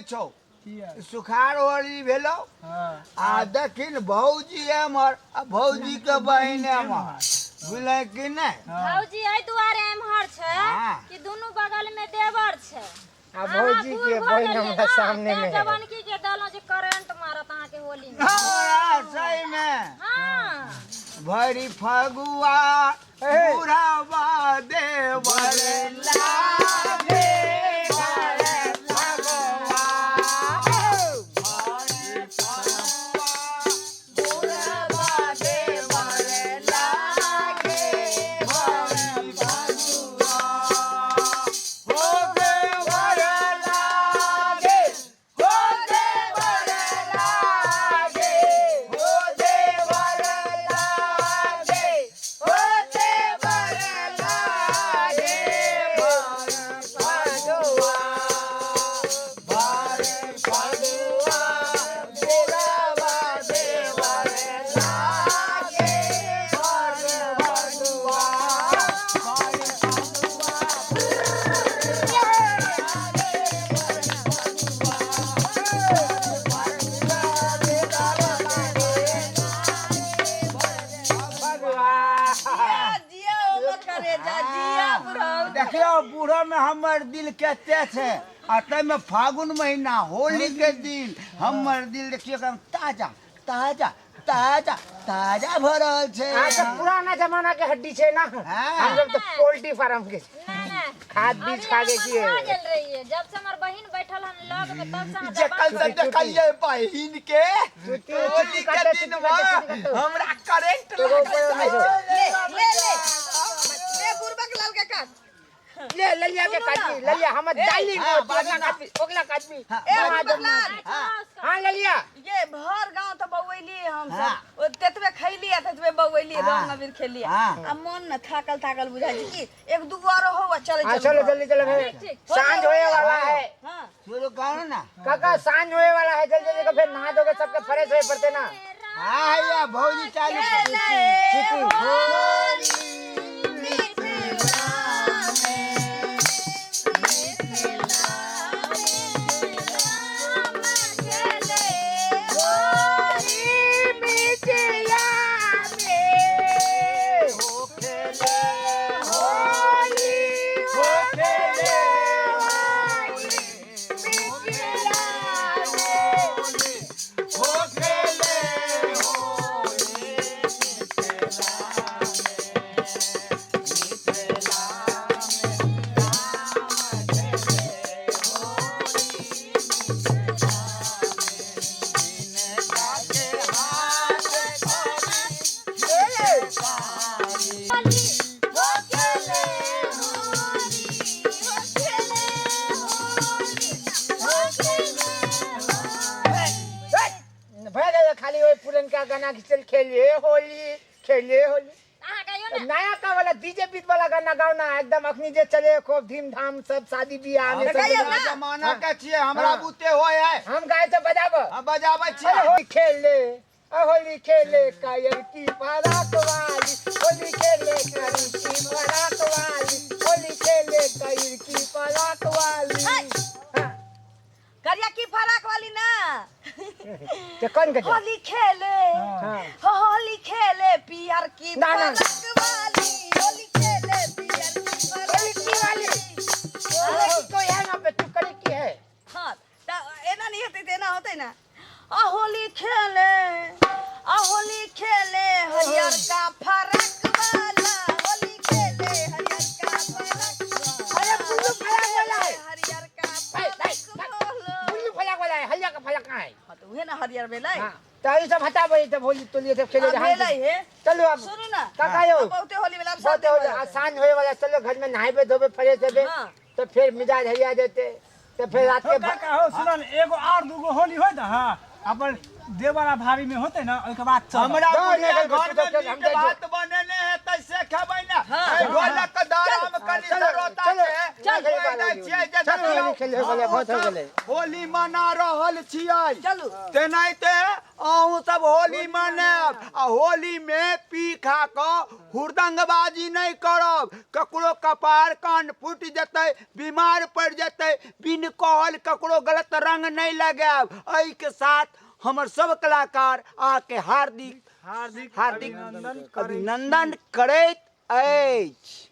छौ। किया? सुखार होली भेलौ। हाँ। आ दखिन भौजी एमहर आ भौजी के बहिन एमहर, बुझलै कि नहि? भौजी एहि दुआरे एम्हर छै हाँ। कि दुनू बगल में देवर छै। आ भौजी के बहिन हमरा सामने में है। जवानकी के देलहुँ जे करंट मारत अहाँके होली में। हमरा सही में। हाँ। भरि फगुआ बुढ़ावा देवर लागे, भरि फगुआ, भरि फगुआ बुढ़ावा देवर लागे, भरि फगुआ हो देवर लागे, हो देवर लागे, हो देवर लागे, हो देवर लागे, भर फगुआ, भर फगुआ बुढ़ावा देवर लागे, भर फगुआ, भर फगुआ। जिया जिया ओकर करेजा जिया बुढ़ऊ। देखियौ बूढ़ो में हमर दिल कते छै, आ ताहिमे फागुन महीना होली के दिन हमर दिल देखियौ एकदम ताजा ताजा ताजा ताजा भऽ रहल छै। हाँ, तो पुराना जमाना के हड्डी छै ना। हाँ। हम लोग तो पोल्ट्री फार्म के नहि नहि, खाद बीज खा के अभी किए। हम गेल रहिए, जब से हमर बहिन बैठल हन लग में तब से अहाँ जखन से जबान देखलियै बहिन के चुट्टी होली के काटो, दिन चुट्टी काटो, चुट्टी में काटो। हमरा करेंट एगो लागल ऊपर में जाइ छौ। छै। ले ले ले ले बुढ़बक लाल के काट। ले ललिया के सुनू ना। काटबी ललिया, हमर डाली हाँ, में बाजू ओकला ना। काटबी, ओकला काटबी। हाँ, ए हाँ, बुढ़बक लाल। हाँ। हाँ ललिया। ये भर गांव तो बौएलिए हम हाँ। सब, ओ तेतबे खैली आ तेतबे बौएलिए, हाँ। रंग अबीर खेलिए। हाँ। आ मन न थाकल थाकल बुझाइ छै कि एक दू आरो हो आ चले। हाँ, चलू चलो घर। जल्दी चलो फिर। ठीक, ठीक। सांझ होए वाला है। हाँ। शुरू करू ना। काका, सांझ होए वाला है, जल्दी जल्दी फिर नहा दोगे, सबके फ्रेश होए पड़ते ना। हाँ हैया भौजी चालू करू। चुट्टी। भए गेल, खाली ओहि पुरनका गाना खिचल, खेलिए होली खेलिए होली। अहाँ गाइयो ना। नया का वाला डीजे बीट वाला गाना गाओ ना, एकदम अखनी जे चले खूब धीम धाम सब शादी बियाह में सब गाइयो जगह। ना। जमाना के छियै, हमरा हाँ। बुते होय है। हम गाय तो बजाब। हम बजाबै छियै। अरे होली खेले, अ होली खेले कायर की फराक वाली, होली खेले कायर की फराक वाली, होली खेले कायर की फराक वाली। हाँ, करिया की फराक वाली ना। तो कौन के होली खेले। हाँ। होली खेले पियर की ना, ना। फराक वाली, होली खेले पियर की होली फराक की वाली। वाली। होली तो है ना पे तू करी की है। हाँ, त एना नहीं होतै त एना होतै ना। आ होली खेले, आ होली खेले हरियर का फराक वाला, होली खेले हरियर का फराक वाला। अरे बुल्लू फराक वाला है। हरियर का भाई, भाई, फराक वाला। बुल्लू फलाक वाला है, हलिया का फलाक कहाँ है? हाँ, त उहे ना हरियर भेलै। हाँ, तो ये सब हटाबो, ये सब होली तोली सब खेले अब जहाँ भेलै हे। चलो अब। सुनू ना। काका यौ। अब बहुते होली भेलै, अब बहुत शांति होली, भऽ आ जेतै। साँझ होए वाला, चलो घर में नहाबे धोबे फ्रेश हेबे। हाँ। तो फिर मिजाज हरिया जेते, तो फिर रात हो के काका हो, सुन ने, एगो और दूगो होली होय त हां, अपन देवर आ भाभी में होते ना, ओहिके बाद चलब। हमरा जाओ, बुढ़िया निकल, घर में चल, हम मीट जाइ छियै। भात बनेने है तैसे खेबै ना। हाँ। एहि ढोलक के दाराम हाँ, कनि चलो, सरोता चलो, के चल, कहि दै छियै जे चलो, देखियौ, होली खेले वाला, बहुत हो हमहूँ गेलै। सब होली मना रहल छियै। चलू। तेनाहिते अहूँ सब होली मनायब आ होली में पी खा कऽ हुरदंगबाजी नहि करब। ककरो कपार कान फूटि जेतै, बीमार पड़ि जेतै, बिन कहल ककरो गलत रंग नहि लगायब। एहिके साथ हमर सब कलाकार अहाँके हार्दिक हार्दिक हार्दिक अभिनंदन करैत अछि।